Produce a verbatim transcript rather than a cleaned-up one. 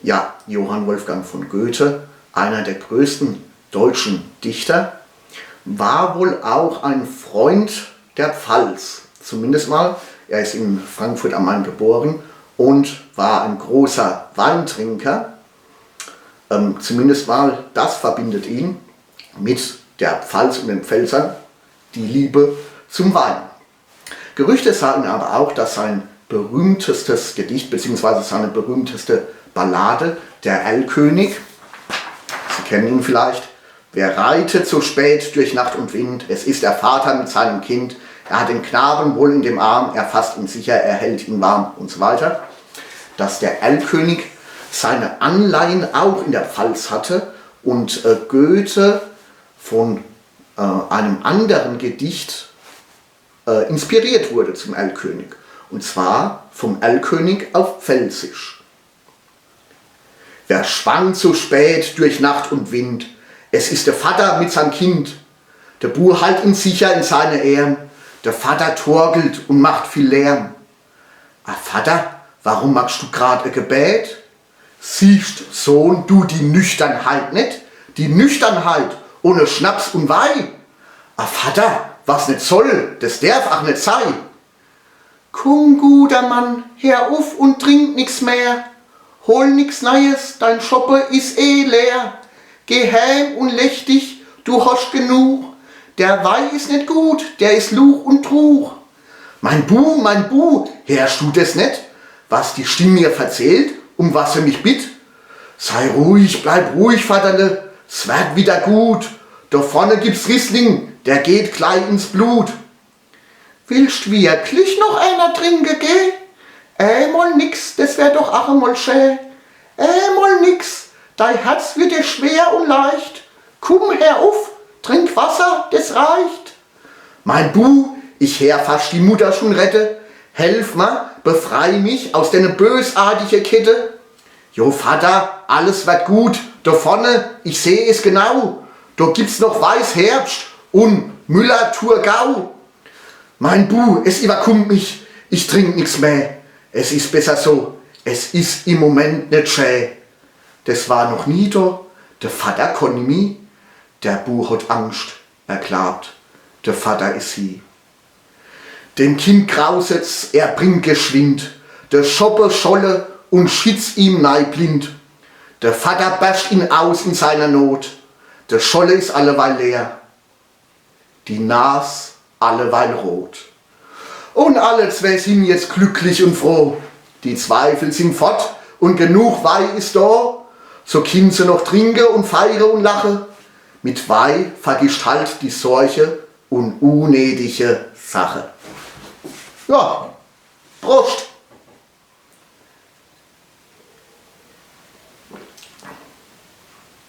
Ja, Johann Wolfgang von Goethe, einer der größten deutschen Dichter, war wohl auch ein Freund der Pfalz. Zumindest mal, er ist in Frankfurt am Main geboren und war ein großer Weintrinker. Ähm, zumindest mal das verbindet ihn mit der Pfalz und den Pfälzern, die Liebe zum Wein. Gerüchte sagen aber auch, dass sein berühmtestes Gedicht beziehungsweise seine berühmteste Ballade, der Erlkönig, Sie kennen ihn vielleicht: „Wer reitet so spät durch Nacht und Wind? Es ist der Vater mit seinem Kind. Er hat den Knaben wohl in dem Arm, er fasst ihn sicher, er hält ihn warm“, und so weiter. Dass der Erlkönig seine Anleihen auch in der Pfalz hatte und äh, Goethe von äh, einem anderen Gedicht äh, inspiriert wurde zum Erlkönig. Und zwar vom Erlkönig auf Pfälzisch. „Wer schwankt so spät durch Nacht und Wind? Es ist der Vater mit seinem Kind. Der Bu halt ihn sicher in seine Äärm. Der Vater torkelt und macht viel Lärm.“ „Ah, Vater, warum machst du grad e Gebet? Siehst, Sohn, du die Nüchternheit net? Die Nüchternheit ohne Schnaps und Wei? Ah, Vater, was net soll, des derf ach net sei. Kumm, guter Mann, her uff und trink nix mehr. Hol nix Neies, dein Schoppe is eh leer. Geh heim und lech dich, du hoscht genug. Der Wei is net gut, der is Luch und Truch.“ „Mein Bu, mein Bu, heerscht du des net, was die Stimm mir verzählt, um was se mich bitt? Sei ruhig, bleib ruhig, Vaterle, s werd wieder gut. Do vorne gibt's Riesling, der geht glei ins Blut.“ „Willst wirklich noch einer trinke, geh? Emol nix, des wär doch ach emol schä. Emol nix, dei Herz wird dir schwer und leicht. Kumm, her uff, trink Wasser, des reicht.“ „Mein Bu, ich heer fascht die Mutter schon redde. Helf mer, befrei mich aus denne bösartige Kette.“ „Jo, Vater, alles werd gut. Do vorne, ich seh es genau. Do gibt's noch Weißherbst und Müller-Thurgau.“ „Mein Bu, es iwwerkummt mich. Ich trink nix mehr. Es is besser so. Es is im Moment net schä.“ Des war noch nie do. De Vater konn nimmi. De Bu hot Angscht. Er glaabt, de Vater is hie. Dem Kind grauset's, er bringt geschwind de Schoppe Scholle und schieht's ihm nei blind. De Vater bascht ihn aus in seiner Not. De Scholle is alleweil leer, die Nas alleweil rot. Und alle zwee sin jetzt glücklich und froh. Die Zweifel sin fort und genug Wei is do. So kinnt se noch trinke und feiere und lache. Mit Wei vergischt halt die Sorge und unnötige Sache. Ja, Prost!